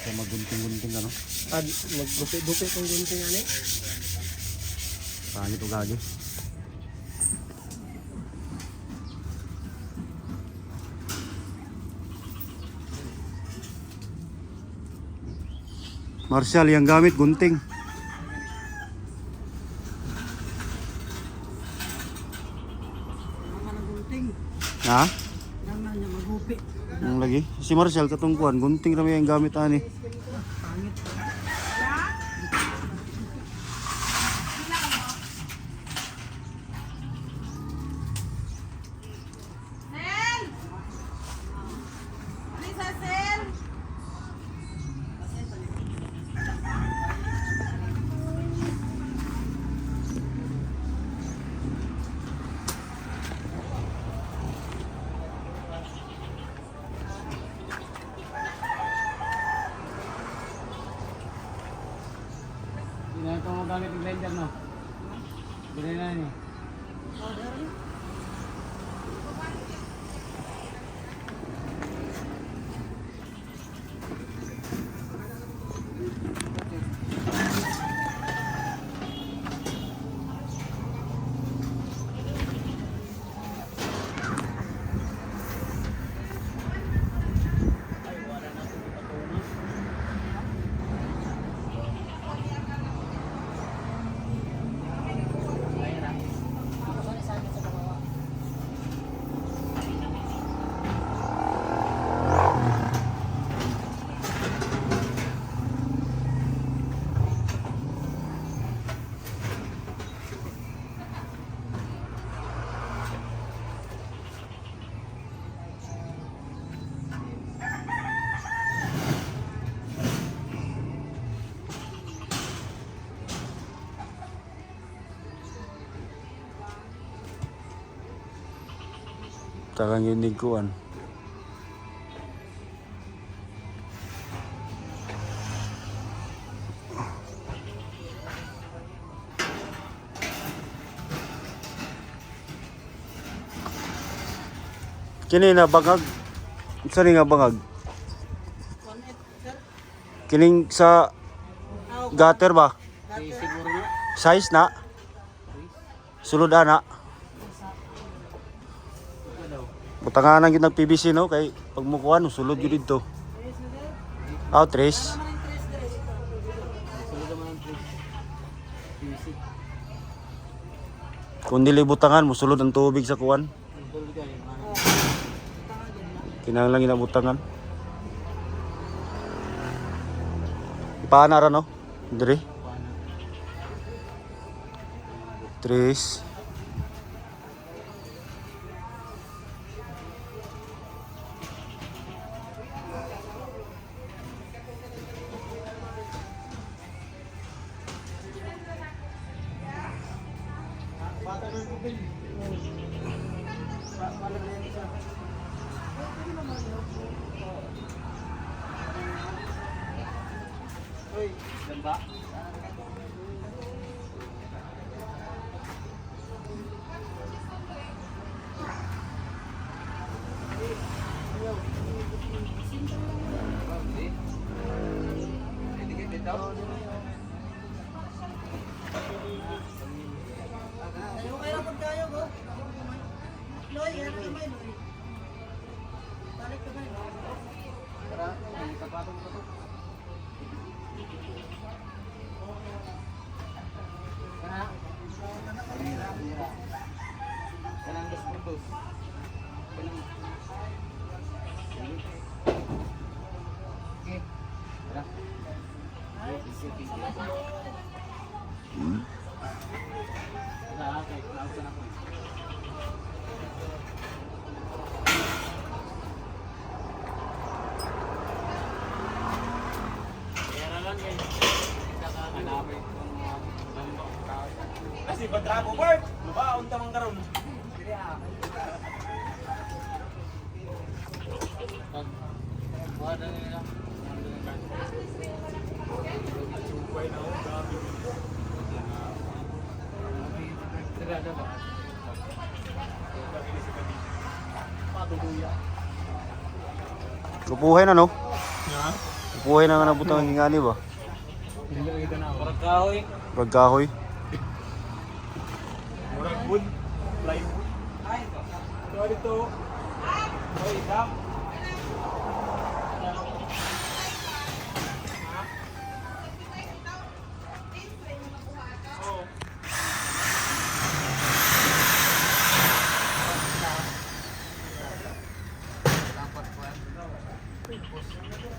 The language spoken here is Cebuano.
Sa magunting-gunting ano. Pag maggupi-gupi kung gunting ani. Pangit o gagi. Marshal, yung gamit, gunting. Mga gunting. Ha? Nang niya magupi. Ang lagi. Si Marshal, katungkuan, gunting rami yung gamit ani. Pangit. Nel! Lisa, Sel! Hindi na ito magamit ng grinder, no? Hindi na ni. Takang ginig kuan. Kini na bangag. Unsa ni nga bangag? Kining sa gutter ba? Siguro na. Size na? Sulod ana. Butanganan gyud ng PVC no kay pag mukuha no sulod gyud didto. Ah, tres. Sulod naman ang tres. PVC. Kung dili butangan mosulod ang tubig sa kuan. Sulod ka eh. Kinahanglan gyud ang butangan. Ipaana ra no? Dire. Paano? Tres. Gamba? Okay lang pag kayo ko. Loy, ano kamay, Loy? Balik kamay. Tara, may ipapatong ko to. Kana? Kanang dos por dos. Kanang. Okay. Tara. Okay, thank you, thank you. Tara, okay. Nausa na ko. Kaya lang eh. Hanapin ko mga Kasi badrago Bart, lubaon ta man karon. Pag buha na nila. Sarado ba? Kupuhay na no? Ha? Makuha na nga nabutang ang ngani ba? Hindi kita na. Parang kahoy. Murag kahoy. Murag wood. Plywood. Ito dito. Oy, dam.